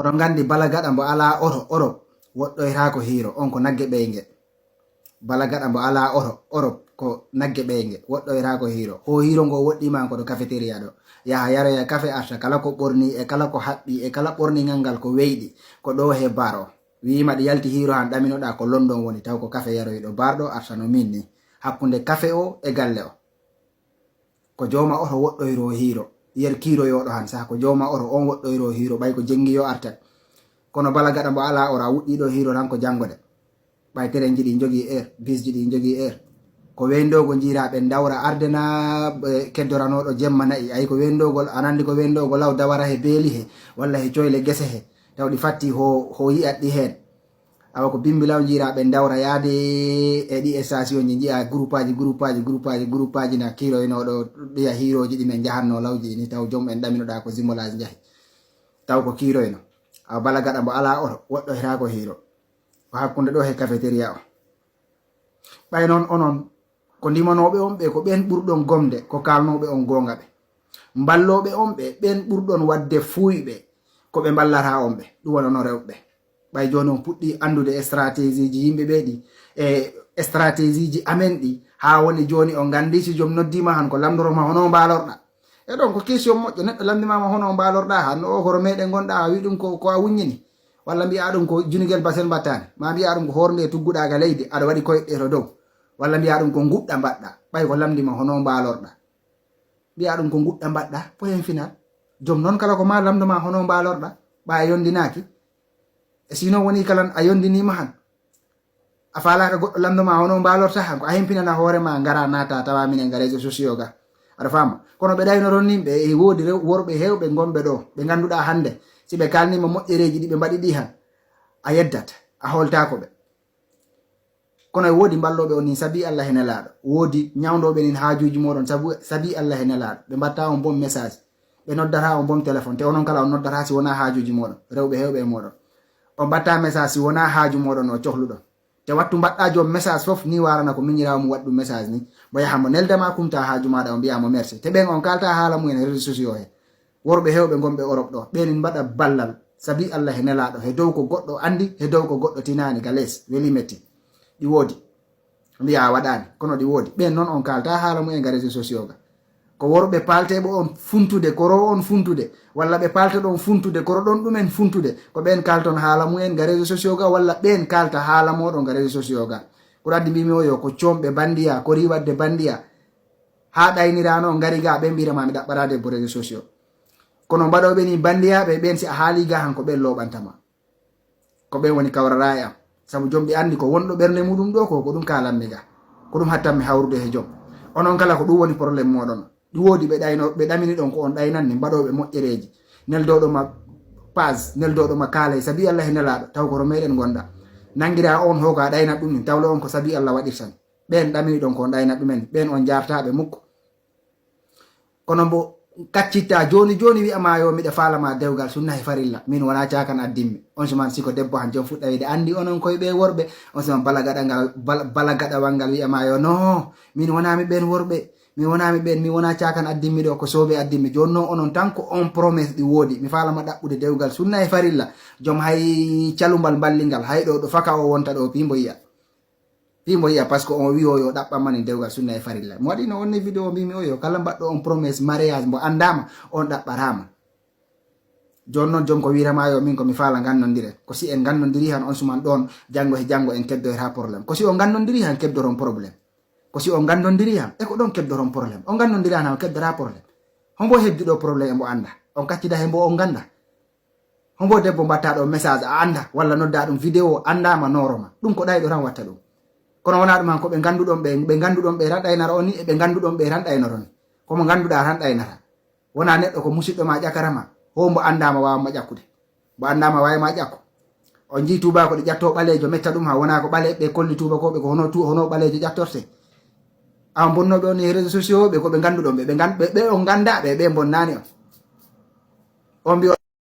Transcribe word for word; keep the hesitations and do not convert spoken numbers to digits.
Oɗon nganndi bala gaɗa mbo alaa oto Orop woɗɗoytaako hiiro, on ko nagge ɓeynge. Bala gaɗa mbo alaa oto Orop ko nagge ɓeynge, woɗɗoytaako hiiro. Ho hiiro ngo woɗɗiima ko ɗo cafeteria ɗo. Yaha yaroya kafe arta, kala ko ɓorni e kala ko haɓɓi e kala ɓorningal ngal ko weyɗi, ko ɗo he bar o. Wiima ɗi yalti hiiro han ɗaminoɗaa ko London woni, taw ko kafe yaroyɗo bar ɗo arta no min ni. Hakkunde kafe o e galle o. Ko jooma oto woɗɗoyro hiiro, yer kiiroyooɗo han sah, ko jooma oto on woɗɗoyro hiiro, ɓay ko jenngi yo artat. Kono bala gaɗa mbo alaa ora wuɗɗiiɗo hiiro tan ko janngo de. Ɓay terenji ɗi njogii heure, bisji ɗi njogii heure. Ko weendoogol njiiraa ɓe ndawra arde na, eh, keddoranooɗo jemma na'i. Ay ko weendoogol, a nandi ko weendoogol law dawara he beeli he, walla he coyle gese he. Taw ɗi fatti ho, ho yi'at ɗi heen. Awa ko bimbi law njiiraa ɓe ndawra yaade e ɗi station ji, njiya groupaaji, groupaaji, groupaaji, groupaaji na kiiroynooɗo ɗiya hiirooji ɗi men njahatnoo lawji ni, taw joom en ɗaminoɗaa ko jumelage njahi. Taw ko kiiroyno. Awa bala gaɗa mbo alaa oto, woɗɗoytaako hiiro. Ko hakkunde ɗo he cafeteria o. Ɓay noon onon, ko ndimanooɓe on ɓe, ko ɓen ɓurɗon gomde, ko kaalnooɓe on goonga ɓe. Mballooɓe on ɓe, ɓen ɓurɗon waɗde fuuyɓe, ko ɓe mballata on ɓe. Ɗum woni onon rewɓe. Ɓay jooni on puɗɗii anndude e stratégie ji yimɓe ɓe ɗi, e stratégie ji amen ɗi, haa woni jooni on nganndi si joom noddiima han ko lamndoroma hono mbaalorɗa. E ɗon ko question moƴƴo, neɗɗo lamndimaama hono mbaalorɗa, han o koro meɗen ngonɗa, a wi ɗum ko, ko a wuññini. Walla mbiya ɗum ko junigel basel mbattani, ma mbiya ɗum ko hoore nde tugguɗa ga leydi, aɗa waɗi koyɗe to dow. Walla mbiya ɗum ko nguɗɗa mbaɗɗa, ɓay ko lamndima hono mbaalorɗa. Mbiya ɗum ko nguɗɗa mbaɗɗa, point final. Joom noon kala ko ma lamndoma hono mbaalorɗa, ɓa a yondinaaki. E sinon woni kala a yondiniima han. A faalaaka goɗɗo lamndoma hono mbaalorta han, ko a hempinana hoore ma, ngara naata tawa minen ga réseaux sociaux ga. Aɗa faama? Kono ɓe ɗaynoron nin ɓe, e woodi rew-, worɓe heewɓe ngonɓe ɗo, ɓe ngannduɗaa hannde, si ɓe kaalniima moƴƴereeji ɗi ɓe mbaɗi ɗi han, a yeddat, a hooltaako ɓe. Kono e woodi mballooɓe on nin sabi Allah e Nelaaɗo, woodi ñawndooɓe nin haajuuji mooɗon sabu, sabi Allah e Nelaaɗo, ɓe mbatta on bon message, ɓe noddata on bon téléphone, te onon kala on noddata si wonaa haajuuji mooɗon, rewɓe heewɓe e mooɗon. On mbatta message si wonaa haaju mooɗon o cohluɗon. Te wattu mbaɗɗa joom message fof ni warana ko miñiraawo mum waɗi ɗum message ni, mbo yaha mbo neldama kumta haaju maaɗa o mbiya mo merci. Te ɓen on kalta haala mumen e réseaux sociaux he. Worɓe heewɓe ngonɓe Europe ɗo, ɓen ina mbaɗa ballal, sabi Allah he Nelaaɗo, he dow ko goɗɗo anndi, he dow ko goɗɗo tinaani, ga lees, weli metti. Ɗi woodi. Mbiya a waɗaani, kono ɗi woodi. Ɓen noon on kalta haala mumen ga réseaux sociaux ga. Ko worɓe palteɓe on funtude, koro on funtude, walla ɓe palta ɗon funtude, koro ɗon ɗumen funtude. Ko ɓen kalton haala mumen ga réseaux sociaux ga, walla ɓen kalta haala mooɗon ga réseaux sociaux ga. Ko ɗum addi mbimi o yo ko coomɓe banndiya, ko riiwadde banndiya. Haa ɗayniraano ngari ga, ɓen mbiyata ma mi ɗaɓɓata debbo réseaux sociaux. Kono mbaɗooɓe ni banndiyaaɓe ɓen, si a haali ga han ko ɓen looɓanta ma. Ko ɓen woni kawrara e am. Sabu joom ɓe anndi ko wonɗo ɓernde muɗum ɗo ko, ko ɗum kalanmi ga. Ko ɗum hattanmi hawrude he joom. Onon kala ko ɗum woni problème mooɗon. Ɗi woodi ɓe ɗayno, ɓe ɗamini ɗon ko on ɗaynanni mbaɗooɓe moƴƴereeji. Neldooɗo ma page, neldooɗo ma kaalay, sabi Allah e Nelaaɗo, taw ko to meɗen ngonɗa. Nanngira on hooka ɗayna ɗum ni, tawlo on ko sabi Allah waɗirtan. Ɓen ɗamini ɗon ko on ɗayna ɗumen, ɓen on jaartaaɓe mukko. Kono mbo kaccitta jooni jooni wi'a ma yo miɗa faalama dewgal sunna e farilla. Min wona caakan addimmi. On suman siko debbo han jom fuɗɗa wiide anndi onon koye ɓe worɓe. On suman balagaɗa ngal, bal-, balagaɗawal ngal wi'a ma yo no. Min wona mi ɓen worɓe. Mi wona mi ɓen, mi wona caakan addimmi ɗo, ko soobe addimmi. Jooni noon onon tan ko on promesse ɗi woodi. Mi faalama ɗaɓɓude dewgal sunna e farilla. Jom hay calumbal mballingal, hay ɗo, ɗo faka o wonta ɗo, pimbo yi'a. Pimbo yi'a, parce que on wi o yo ɗaɓɓan mani dewgal sunna e farilla. Mi waɗino on ni vidéo mbimi o yo kala mbaɗɗo on promesse mariage mbo anndama, on ɗaɓɓatama. Jooni noon joom ko wi'atama yo min ko mi faala ngannondire. Ko si en ngannondiri han on suman ɗon, janngo e janngo en keddoyta problème. Ko si on ngannondiri han keddoron problème. Ko si on ngannondiri han, e ko ɗon keddoron problème. On ngannondiri han, on keddora problème. Hombo heddi ɗo problème e mbo annda. On kaccida he mbo on ngannda. Hombo debbo mbatta ɗo message a annda, walla nodda ɗum vidéo anndama nooroma. Ɗum ko ɗayɗo tan watta ɗum. Kono wona ɗum han ko ɓe ngannduɗon ɓe, ɓe ngannduɗon ɓe tan ɗaynara on ni, e ɓe ngannduɗon ɓe tan ɗaynoro ni. Ko mo ngannduɗa tan ɗaynata. Wona neɗɗo ko musiɗɗo ma ƴakara ma, ho mbo anndama wawa ma ƴakkude. Mbo anndama wawi ma ƴakku. On jii tuubako ɗe ƴatto ɓaleejo metta ɗum ha wona ko ɓale, ɓe kolli tuubakooɓe ko hono tu-, hono ɓaleejo ƴattorte. Awa bonnooɓe on e réseaux sociaux ɓe ko ɓe ngannduɗon ɓe, ɓe ngan-, ɓe, ɓe on ngannda ɓe, ɓe mbonnaani on. On mbiyo